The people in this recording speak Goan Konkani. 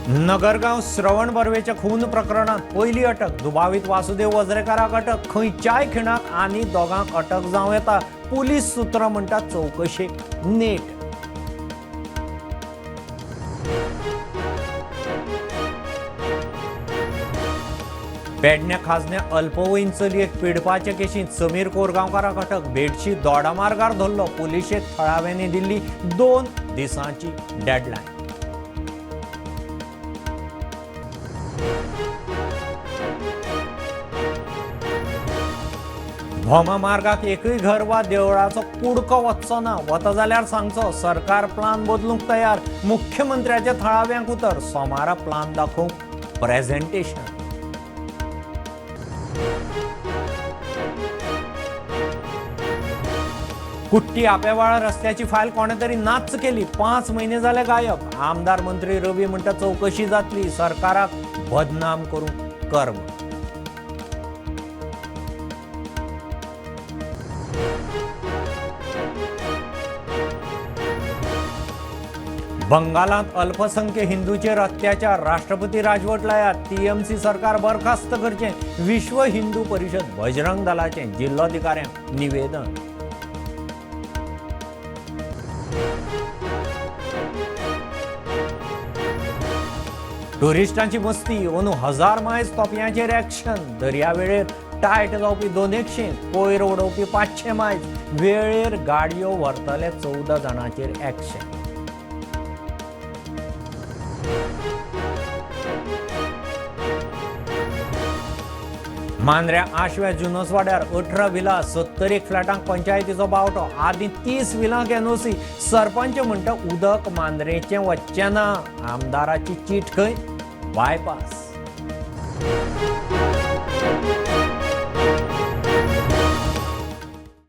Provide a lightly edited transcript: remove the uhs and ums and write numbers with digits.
नगरगांव श्रवण बर्वेच्या खून प्रकरणात पयली अटक. दुबावीत वासुदेव वझरेकाराक अटक. खंयच्याय खिणाक आनी दोगांक अटक जावं येता. पुलीस सूत्रां म्हणटात चवकशेक नेट. पेडण्या खाजण्या अल्पवयीन चलयेक पिडपाचे केशींत समीर कोरगांवकाराक अटक. भेडशी दोडामार्गार धरलो. पुलिशेक थळाव्यांनी दिल्ली 2 दिसांची डेडलायन. भोमा मार्गाक एकूय घर वा देवळाचो कुडको वचचो ना. वता जाल्यार सांगचो. सरकार प्लान बदलूंक तयार. मुख्यमंत्र्याच्या थळाव्यांक उतर. सोमारा प्लान दाखोवंक प्रेझेंटेशन. कुट्टी आपेवाळा रस्त्याची फायल कोणे तरी नाच्च केली. 5 म्हयने जाले गायब. आमदार मंत्री रवी म्हणटा चवकशी जातली. सरकाराक बदनाम करूंक कर्म. बंगालांत अल्पसंख्य हिंदूचेर अत्याचार. राष्ट्रपती राजवट लायात. टीएमसी सरकार बरखास्त करचें. विश्व हिंदू परिशद बजरंग दलाचें जिल्लोधिकाऱ्यांक निवेदन. टुरिस्टांची मस्ती. अंदू 1000 मायज तोपयांचेर ऍक्शन. दर्यावेळेर टायट जावपी 200, कोयर उडोवपी 500 मायज. वेळेर गाडयो व्हरतले 14 जाणांचेर ऍक्शन. मांद्र्या आशव्या जुनसवाड्यार 18 विला 71 फ्लॅटांक पंचायतीचो बावटो. आदीं 30 विलांक एनओसी. सरपंच म्हणटा उदक मांद्रेचें वच्चें ना. आमदाराची चीट खंय बायपास.